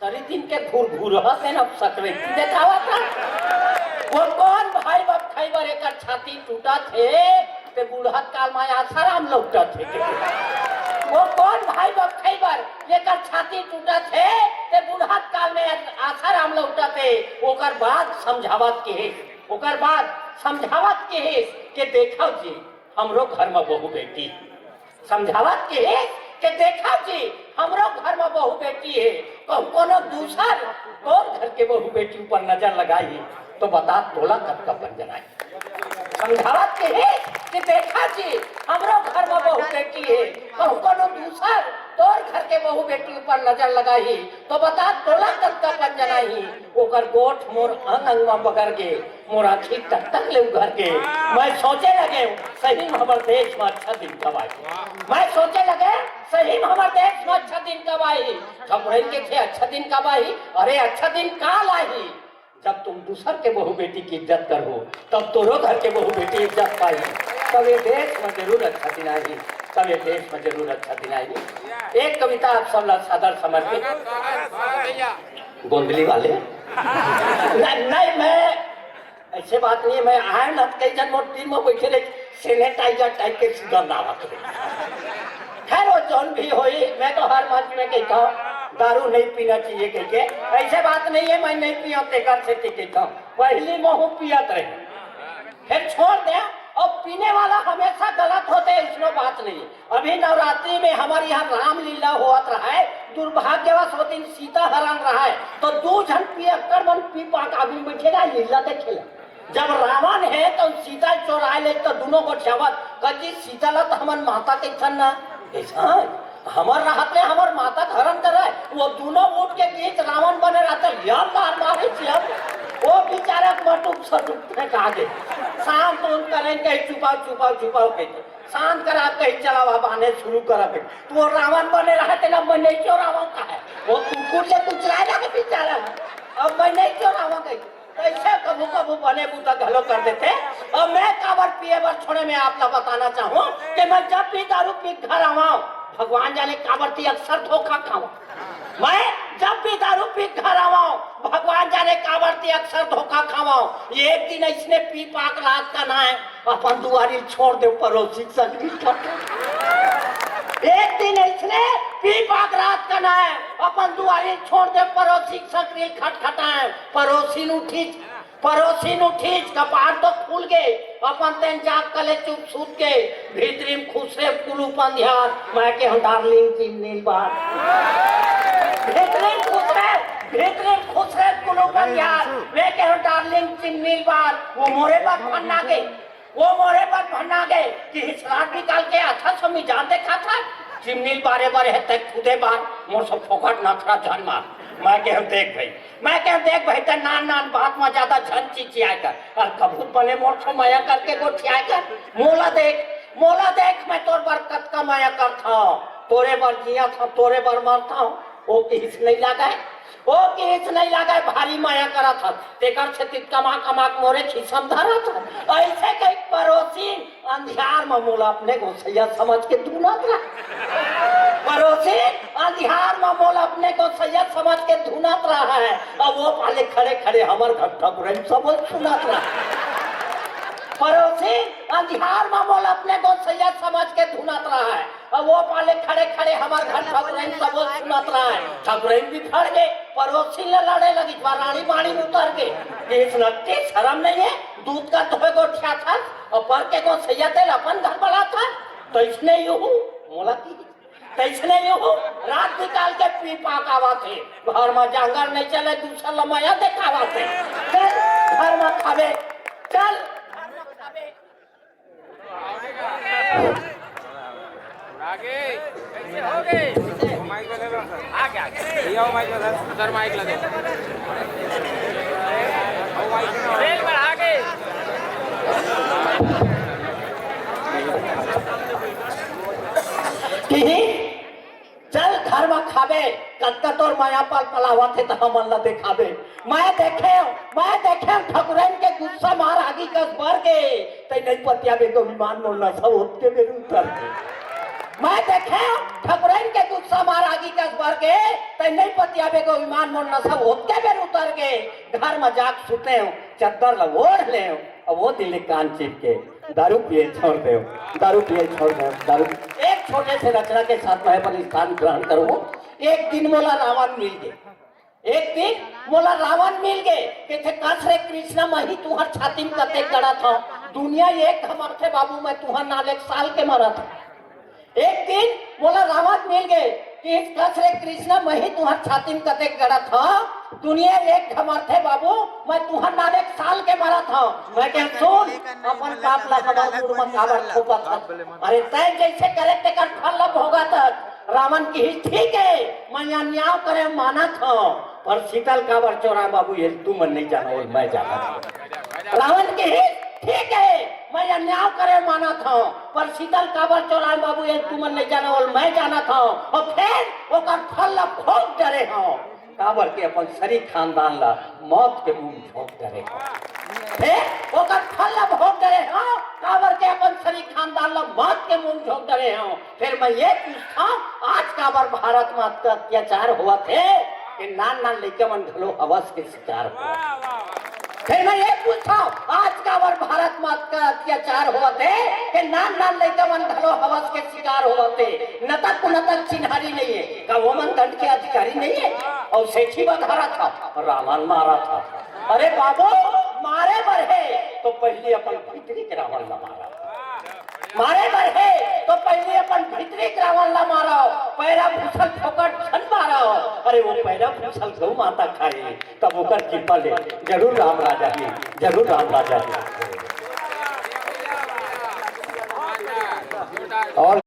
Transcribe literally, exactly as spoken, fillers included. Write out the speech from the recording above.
हरी दिन के घुरघुरहा से न सकरैती देखावत हे। वो कोन भाई बपखई बर एकर छाती टूटत हे, ते बुढ़त काल में आसाराम लौटत हे। वो कोन भाई बपखई बर एकर छाती टूटत हे, ते बुढ़त काल में आसाराम लौटत हे। ओकर बाद समझावत के हे, ओकर बाद समझावत के हे के देखव जी, हमरो घर में बहू बेटी समझावत के हे के देखव जी, हमरो घर में बहू बेटी हे, कहूँ कोनो दूसर तोर घर के बहू बेटी ऊपर नजर लगाही, तो बता तोला कतका पंजनाही। समझावत के हे कि देखव जी, हमरो घर में बहू बेटी हे, कहूँ कोनो दूसर तोर घर के बहू बेटी ऊपर नजर लगाही, तो बता तोला कतका पंजनाही। ओकर गोठ मोर अंग अंग में बगर गे, मोर आँखी टकटक ले उघर गे। मैं सोचे लगे, सही में हमर देश में अच्छा दिन कब आही। मैं सोचे लगे, सही में हमर देश में अच्छा दिन कब आही। ठकुरइन के थे अच्छा दिन कब आही? अरे अच्छा दिन काल आही। जब तुम दूसर के बहू बेटी की इज्जत करहू, तब तोरो घर के बहू बेटी इज्जत पाही। तब ये देश में जरूर अच्छा दिन आही, तब ये देश में जरूर अच्छा दिन आही। एक कविता आप सब ला सादर समर्पित। गोंदली वाले। नहीं, नहीं, मैं ऐसे बात नहीं है, मैं आए ना, कई झन मोर टीम में बैठे रहे, sanitizer type के सुगंध आवत रहे। खैर, वो जौन भी होई, मैं तो हर मंच में कहता हूँ, दारू नहीं पीना चाहिए कह के। ऐसे बात नहीं है, मैं नहीं पिया, तेकर से कहता हूँ, पहली महू पियत रहे, फिर छोड़ दे। और पीने वाला हमेशा गलत होते, इसमें बात नहीं है। अभी नवरात्रि में हमारे यहाँ रामलीला होत रहा है, दुर्भाग्यवश वो दिन सीता हरण रहा है, तो दू झन पियक्कड़ मन पी पाक आदमी बैठेगा, लीला देखेला। जब रावण हे तो सीता चोराय ले तो दुनों गोठियावत, कजी सीता ला तो हमन माता कहिथन ना, ऐसा हमर रहत ले हमर माता के हरण करे, वो दुनों उठ के बीच रावण बने रहते, यम मार मारे यम, वो बेचारा मटुक सटुक फेंका दे, शांत उन करें कहीं चुपाव चुपाव चुपाव कहीं शांत करा कहीं चलावा बाने शुरू करा कहीं, तो वो रावण बने रहते ना, मैं नहीं चोरावा का है, वो कुकुर से कुचला जाके बेचारा, अब मैं नहीं चोरावा कहीं। ऐसे कभू कभू बने बूता घलो कर देते। और मैं काबर पिए बर छोड़े, मैं आप ला बताना चाहूँ कि मैं जब भी दारू पी घर आवाऊँ, भगवान जाने काबर ती अक्सर धोखा खाऊँ। मैं जब भी दारू पी घर आवाऊँ, भगवान जाने काबर ती अक्सर धोखा खावाऊँ। एक दिन ऐसने पी पाक रात का ना है, अपन दुआरी छोड़ दे पड़ोसी संगरी खटा। एक दिन ऐसने पी पाक रात का ना है, अपन दुआरी छोड़ दे पड़ोसी संगरी खटखटाए। पड़ोसी उठी पड़ोसिन उठिस, कपार तो खुल गे, अपन तेन जाग कले चुप सूत गे, भीतरी म खुसरे कुलूप अंधियार, मैं केहेंव डार्लिंग चिमनी ल बार। भीतरी म खुसरे, भीतरी म खुसरे कुलूप अंधियार, मैं केहेंव डार्लिंग चिमनी ल बार, वो मोरे बर भन्ना गे, वो मोरे बर भन्ना गे, कि हिसलात निकाल के अच्छा समी जान देखा था, चिमनी ल बारे बर हे ते खुदे बार, मोर से फोकट नखरा झन मार, मैं केहेंव देख भई। मैं कहेंव, देख भई, ते नान नान बात म जादा झन चिचियाय कर, अउ कभू बने मोर से मया करके गोठियाय कर। मोला देख, मोला देख, मैं तोर बर कतका मया करथंव, तोरे बर जियत हंव, तोरे बर मरथंव। ओ किहिस नइ लागय, ओ किहिस नइ लागय, भारी मया करत हस, तेकर सेती कमा कमा के मोरे खिसा म धरत हस। अइसे कहि परोसिन अंधियार म मोला अपने गोसइया समझ के धुनत रहा। परोसिन अंधियार म मोला अपने गोसइया समझ के धुनत रहा है। अब वो पाले खड़े खड़े हमर घर ठकुरइन सब सुनत रहा। परोसिन अंधियार म मोला अपने गोसइया समझ के धुनत रहा है। अब वो पाले खड़े खड़े हमर घर ठकुरइन सब सुनत रहा है। ठकुरइन भी फड़ गे, परोसिन ले लड़े लगिस, बा रानी बाड़ी म उतर गे। इस नत्ती शरम नहीं है, दूध का धोए गोठियाथस, अउ पर के गोसइया तेला अपन घर बलाथस, तइसने यहू, मोला की, तइसने यहू, रात निकाल के पी पाक आवत हे, घर म जांगर नइ चले, दूसर ल मया देखावत हे। चल, घर म खाबे, चल। आगे। कैसे हो गए? माइक वाले लो। आगे, आगे। भैया, वो माइक वाला। उधर माइक लगे। वो माइक वाला। रेल बढ़ा के। किही? चल घर म खाबे, कतका तोर मया पल पलावत हे त हमन ल देखाबे। मैं देखेंव, मैं देखेंव ठकुरइन के गुस्सा मार आगी कस बर गे, तैं नइ पतियाबे तो विमान मोर नसा ओतके बेर उतर गे। मैं देखेंव ठकुरइन के गुस्सा मार आगी कस बर के, तैं नइ पतियाबे गो ईमान मोर नसा ओतके बेर उतर गे। घर म जाके सुतेंव, चद्दर ल ओढ़ लेंव, अउ ओ दिन ले कान चिप के दारू पिए छोड़ देंव, दारू पिए छोड़ देंव, दारू। एक छोटे से रचना के साथ मैं अपन स्थान ग्रहण करूँ। एक दिन मोला रावण मिल गे, एक दिन मोला रावण मिल गे, कथे, "कस रे कृष्णा, मैं ही तुहर छाती म कतेक गड़त हंव, दुनिया एक हमरथे बाबू, मैं तुहर नाल एक साल के मरत हंव।" एक दिन मोला रावण मिल गे कि, "कस रे कृष्णा, मैं ही तुहर छाती म कतेक गड़त हंव, दुनिया एक हमरथे बाबू, मैं तुहर नाल एक साल के मरत हंव।" मैं कहेंव, "सुन, अपन पाप ला हमर मुड़ म काबर थोपत हस? अरे तैं जइसे करे तेकर फल ला भोगत हस।" रावण किहिस, "ठीक हे, मैं अन्याय करे मानत हंव, पर सीता ल काबर चोराएंव बाबू, ये तुमन नइ जानव, मैं जानत हंव।" रावण किहिस, "ठीक हे, मैं अन्याय करे मानत हंव, पर सीता ल काबर चोराएंव बाबू, ये तुमन नइ जानव, मैं जानत हंव।" अउ फेर ओकर फल ला भोग डरे हंव, काबर के अपन सरी खानदान ला मौत के मुंह झोंक डरे हंव। फेर ओकर फल ला भोग डरे हंव, काबर के अपन सरी खानदान ला मौत के मुंह झोंक डरे हंव। फेर मैं ये पूछथंव, आज काबर भारत म अतका अत्याचार होवत हे कि नान नान लइका मन घलो हवस के शिकार होवत हे। फेर मैं ये पूछथंव, आज काबर भारत म अतका अत्याचार होवत हे कि नान नान लइका मन घलो हवस के शिकार होवत हे? नतक नतक चिन्हारी नइ हे, का ओमन दंड के अधिकारी नइ हे? अउ सेठी बधारत हव, रावण मारत हव। अरे बाबू, मारे बर हे तो पहिली अपन भीतरी के रावण ला मारा। मारे बर हे तो पहिली अपन भीतरी के रावण ला मारव, पैरा भूसल फोकट झन मारव। अरे वो पैरा भूसल गौ माता खाही, तब ओकर कृपा ले जरूर राम राज आही, जरूर राम राज आही। अउ